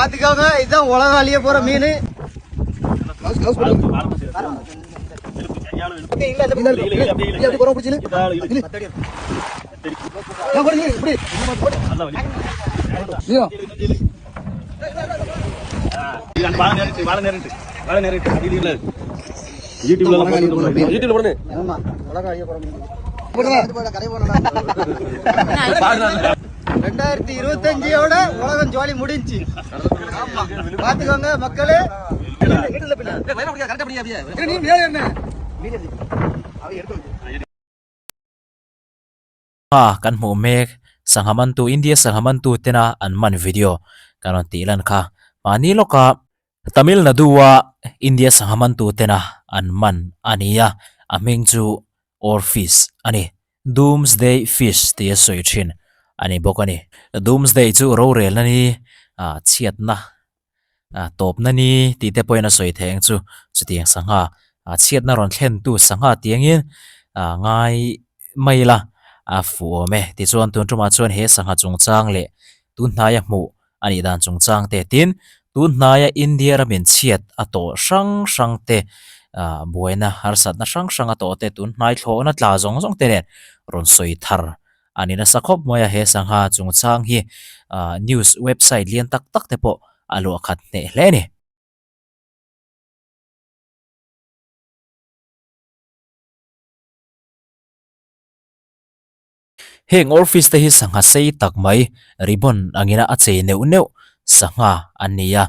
பாத்துக்கோங்க, இதுதான் உலக அழிய போற மீன். ஆமா, உலக அழிய போற மீன். 2025ஓட உலகம் ஜோலி முடிஞ்சுச்சு. ஆமா, பாத்துக்கோங்க மக்களே. A kan hmuh mek sangha mantu India sangha mantu tena an man video kan rawn tih lan kha mahni lawka Tamil Nadu a India sangha mantu tena an man a ni a, a hming chu Oarfish a ni. Doomsday fish tih a sawi thin a ni bawk a ni. Doomsday chu rorelna ni chhiatna tawpna ni tih te pawhin a sawi theih ang chu. Chutiang sangha chhiatna rawn thlentu sangha tiangin ngai mai ila a fuh awm e. Tichuan tun tumah chuan he sangha chungchang leh tun hnaia hmuh a nih dan chungchang te tin tun hnaia India ramin chhiat a tawh hrang hrang te buaina harsatna hrang hrang a tawh te tun hnai thlawhna tla zawng zawng te nen rawn sawi thar a ni nasa khawp mai a. He sangha chungchang hi news website lian tak tak te pawh a luah khat hneh hle a ni. Heng office te hi sangha sei tak mai ribbon angina a chei neuh neuh sangha an ni a,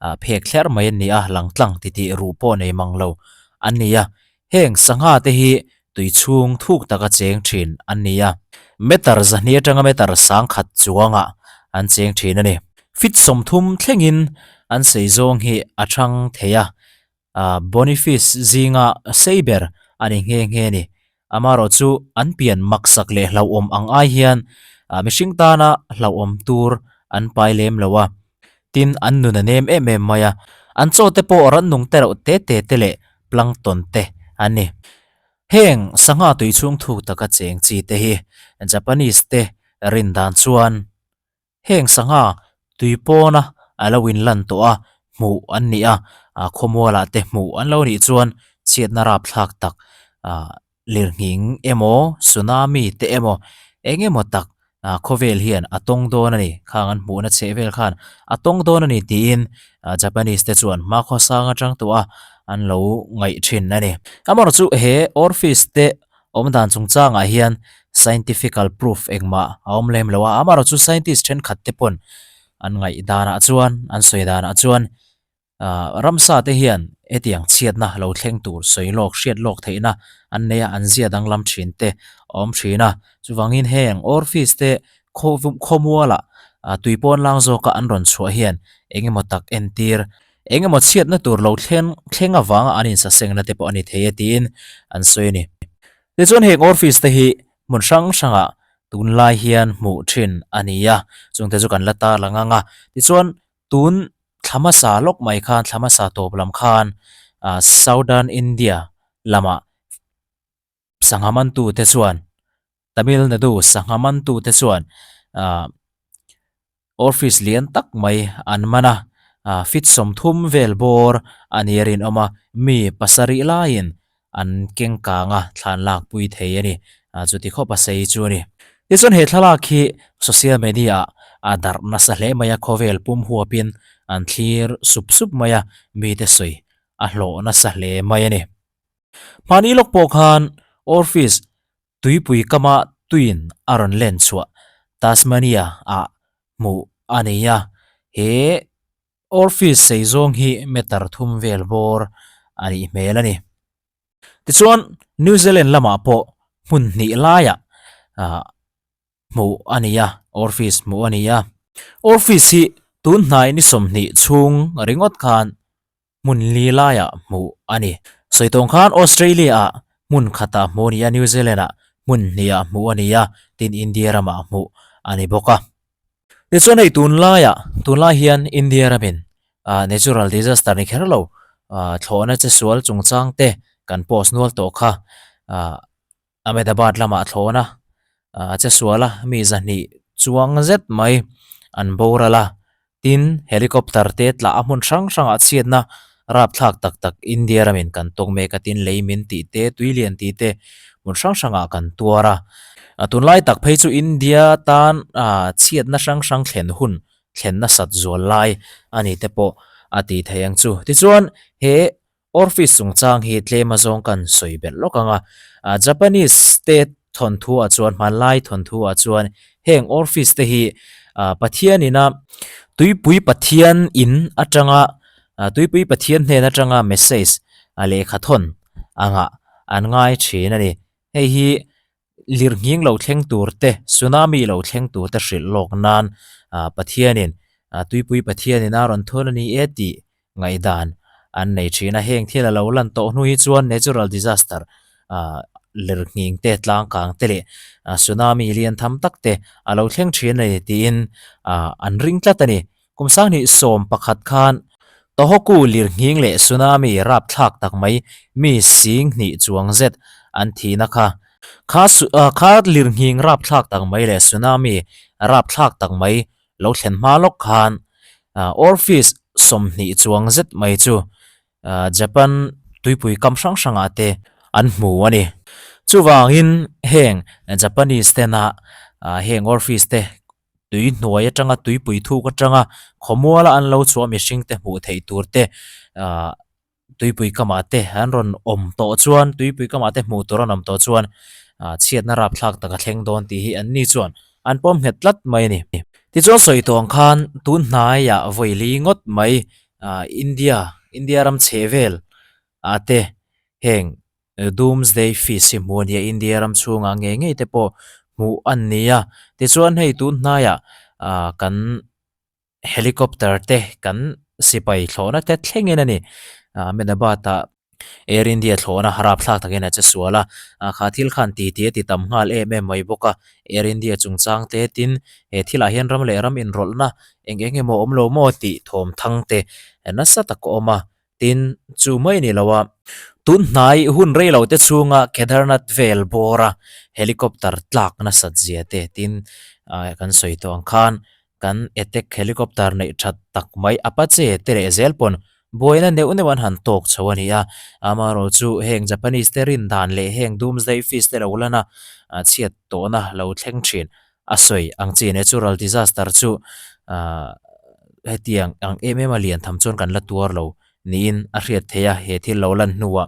ah phek thler mai an ni a, lang tlang titih ruh pawh nei mang lo an ni a. Heng sangha te hi tui chhung thuk taka cheng thin an ni a, meter zahnih atanga meter sangkhat chuangah an cheng thin a ni. Feet 30 thlengin an sei zawng hi a thang thei a, Ah Boniface zinga sei ber a ni nghe nghe ni. Amaherawh chu an pian maksak leh hlauhawm ang ai hian mihring tana hlauhawm tur an pai lem lo a. Tin, an nun a nem em em mai a. An chaw te pawh rannung te reuh te te te leh plankton te an ni. Heng sangha tui chhung thuk taka cheng chi te hi Japanese te rin dan chuan Heng sangha tui pawna a lo inlan tawh a, hmuh an ni a, khawmualah te hmuh an lo nih chuan chhiatna rapthlak tak lirnghing emaw tsunami te emaw eng emaw tak khawvel hian a tawng dawn a ni, khang an hmuhna chheh vel khan a tawng dawn a ni tiin Japanese te chuan hmakhua sang atang tawh a an lo ngaih thin a ni. Amaherawhchu he oarfish te Awm dan chungchangah hian scientifical proof engmah a awm lem lo a, amaherawhchu scientist thenkhat te pawn an ngaih danah chuan, an sawi danah chuan ah ramsa te hian hetiang chhiatna lo thleng tur sawi lawk, hriat lawk theihna an nei a, an zia danglam thin te a awm thin a. Chuvangin heng oarfish te khawmualah tui pawn lang zawka an rawn chhuah hian eng emaw tak entir Eng emaw chhiatna tur lo thleng thleng avanga an insasengna te pawh a ni thei e tiin an sawi a ni. Tichuan heng office te hi hmun hrang hrangah tunlai hian hmuh thin a ni a, chungte chu kan la tar lang ang a. Tichuan tun thla hmasa lawk mai khan thla hmasa tawp lam khan ah Southern India lamah sangha mantute chuan Tamil Nadu sangha mantute chuan ah Office lian tak mai an man a, ah feet 30 vel bawr a ni a rinawm a, mi pasarih laiin an keng kang a thlan lak pui thei a ni, ah chuti khawp a sei chu a ni. Tichuan he thlalak hi social media ah a darh nasa hle mai a, khawvel pum huapin an thlir sup sup mai a, mite sawi a hlawh nasa hle mai a ni. Hmani lawk pawh khan office Tuipui kama tuin a rawn len chhuah Tasmania ah hmuh a nei a, he oarfish sei zawng hi meter thum vel bawr a nih hmel a ni. Tichuan New Zealand lamah pawh hmun hnih laiah hmuh a ni a, oarfish hmuh a ni a. Oarfish hi tun hnai ni 20 chhung ringawt khan hmun li laiah hmuh a ni. Sawi tawng khan Australia-ah hmun khatah hmuh a ni a, New Zealand-ah hmun hnihah hmuh a ni a, tin India ramah hmuh a ni bawk a. Tichuan hei tunlaiah, tunlai hian India ramin natural disaster ni kher lo thlawhna che sual chungchang te kan post nual tawh kha Ahmedabad lamah thlawhna a che sual a, mi 200 chuang zet mai an boral a. Tin, helicopter te tla a hmun hrang hrangah chhiatna rapthlak tak tak India ramin kan tawk mek a tin lei min tih te, tui lian tih te hmun hrang hrangah kan tuar a. Tunlai tak phei chu India tan chhiatna hrang hrang thlen hun thlen nasat zual lai a ni te pawh a tih theih ang chu. Tichuan, he Oarfish chungchang hi tlem azawng kan sawi belh lawk ang a. Japanese te thawnthu ah chuan hmanlai thawnthu ah chuan heng oarfish te hi Pathian ina tuipui Pathian in atanga tuipui Pathian hnen atanga message lehkha thawn angah an ngai thin a ni. Hei hi lirnghing lo thleng tur te, tsunami lo thleng tur te hrilh lawk nan Pathianin tuipui Pathianin a rawn thawn a ni e tih ngaihdan an nei thin a. Heng thil a lo lan tawh hnu hi chuan natural disaster lirnghing te, tlangkang te leh tsunami lian tham tak te a lo thleng thin a ni tiin an ring tlat a ni. Kum sanghnih 11 khan Tohoku lirnghing leh tsunami rapthlak tak mai mi sing hnih chuang zet an thihna kha. Kha kha lirnghing rapthlak tak mai leh tsunami rapthlak tak mai lo thlen hma lawk khan Oarfish 20 chuang zet mai chu Japan tuipui kam hrang hrangah te an hmu a ni. Chuvangin heng Japanese tena heng Oarfish te tui hnuai atanga tuipui thuk atanga khawmuala an lo chhuah mihring te hmuh theih tur te ahh tuipui kamah te an rawn awm tawh chuan tuipui kamah te hmuh tur an awm tawh chuan ah chhiatna rapthlak tak a thleng dawn tih hi an ni chuan an pawm nghet tlat mai a ni. Tichuan sawi tawh ang khan tun hnaiah vawi li ngawt mai ah India India ram chheh vel ah te heng Doomsday Feast hi hmuh a ni a, India ram chhungah ngei ngei te pawh hmuh an ni a. Tichuan hei tun hnaiah ah kan helicopter te kan sipai thlawhna te thlengin a ni. Ahmedabad ah Air India thlawhna rapthlak takin a che sual a, kha thil khan ti ti a ti tam nghal em em mai bawk a. Air India chungchang te tin he thilah hian ram leh ram inrawlhna eng eng emaw awm lo maw tih thawm thang te nasa tak a awm a. Tin, chu mai ni lo a, tun hnai hun rei lo te chhunga Kedarnath vel bawra helicopter tlak nasat zia te tin kan sawi tawh ang khan kan attack helicopter neih that tak mai Apache te leh zel pawn buaina neuh neuh an han tawk chho a ni a. Amaherawh chu heng Japanese te rin dan leh heng Doomsday Fish te lo lan a, chhiat tawhna lo thleng thin a sawi ang chi natural disaster chu ahh hetiang ang em em a lian tham chuan kan la tuar lo niin a hriat theih a he thil lo lan hnuah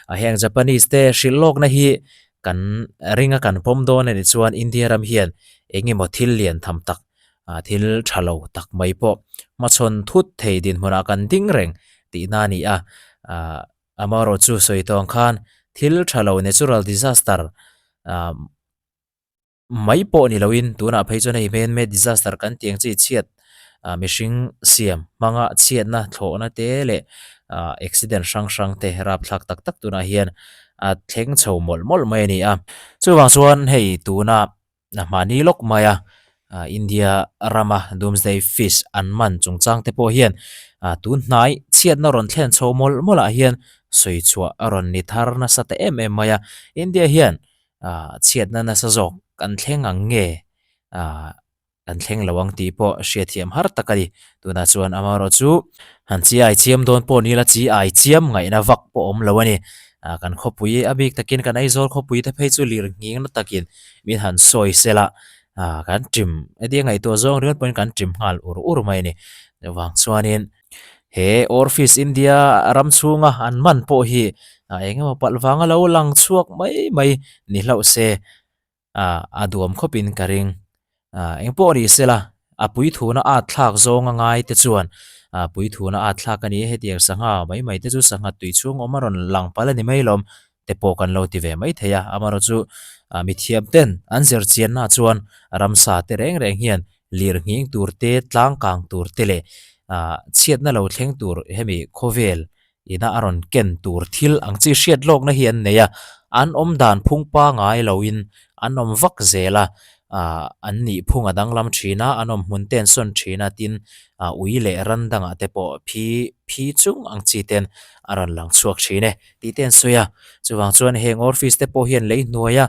a heng Japanese te hrilh lawkna hi kan ring a kan pawm dawn a nih chuan India ram hian eng emaw thil lian tham tak ah thil tha lo tak mai pawh hmachhawn thut thei dinhmunah kan ding reng tihna a ni a ah amaherawhchu sawi tawh ang khan thil tha lo natural disaster ah. Mai pawh ni loin tunah phei chuan hei man made disaster kan tih ang chi chhiat ah mihring siam hmanga chhiatna thlawhna te leh ah accident hrang hrang te rapthlak tak tak tunah hian a thleng chho mawlh mawlh mai a ni a. Chuvang chuan hei tuna mahni lawk maia ah India rama doomsday fish an man chungchang te pawh hian ah tun hnai chhiatna rawn thlen chho mawlh mawlh ah hian sawi chhuah a rawn ni thar nasa ta em em mai a. India hian ah chhiatna nasa zawk kan thleng ang nge ah kan thleng lo ang tih pawh hriatthiam har tak a ni. Tunah chuan amaherawh chu han chi ai chiam dawn pawh ni la chi ai chiam ngaihna vak pawh awm lo a ni. Ah kan khawpui a bik takin kan Aizawl khawpui te phei chu lir nghing na takin min han sawi sel a ah kan ṭim hetia ngaihtuah zawng ringawt pawhin kan ṭim nghal ur ur mai a ni. Chuvang chuanin. He Oarfish India ram chhunga an man pawh hi eng emaw palh vanga lo lang chhuak mai mai ni hlauh se a duam khawpin ka ring. Eng pawh ni sela a puithuna at thlak zawnga ngai te chuan puithuna at thlak a ni e hetiang sangha mai mai te chu sangha tui chhung awm a rawn lang palh a ni mai lawm te pawh kan lo ti ve mai thei a, amaherawh chu mithiam ten an zir chianna chuan ramsa te reng reng hian lir nghing tur te, tlang kang tur te leh chhiatna lo thleng tur hemi khawvel ina a rawn ken tur thil ang chi hriat lawkna hi an nei a, an awm dan phung pangai loin an awm vak zel a, an nih phung a danglam thin a, an awm hmun te an sawn thin a, tin ui leh ran dangah te pawh phi phi chung ang chi ten a rawn lang chhuak thin e. tih te an sawi a, chuvang chuan heng office te pawh hian lei hnuaia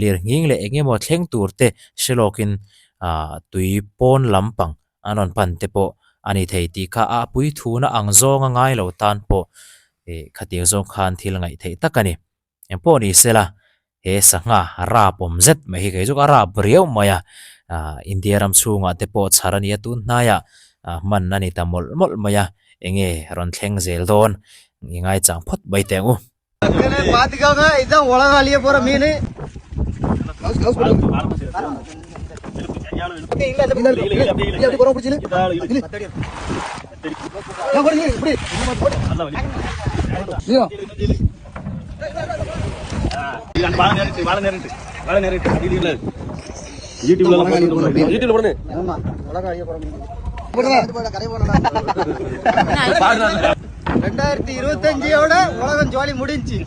lir nghing leh eng emaw thleng tur te hre lawkin ah tui pawn lampang an rawn pan te pawh a ni thei tih kha a puithuna ang zawnga ngai lo tan pawh ih khatiang zawng khan thil ngaih theih tak a ni. Engpawh ni sela he sangha rap awm zet mai hi kei chu ka rap riau mai a, ah India ram chhungah te pawh chhar a ni a tun hnaiah ah hman a ni ta mawlh mawlh mai a, eng nge rawn thleng zel dawn i ngaichang phawt mai teh ang u. பாத்துக்கோங்க இதுதான் உலக அழிய போற மீன். ஆமா உலக அழிய போற மீன். 2025ஓட உலகம் ஜோலி முடிஞ்சுச்சு.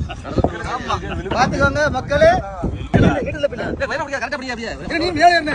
ஆமா பாத்துக்கோங்க மக்களே. நீ மேலே என்ன?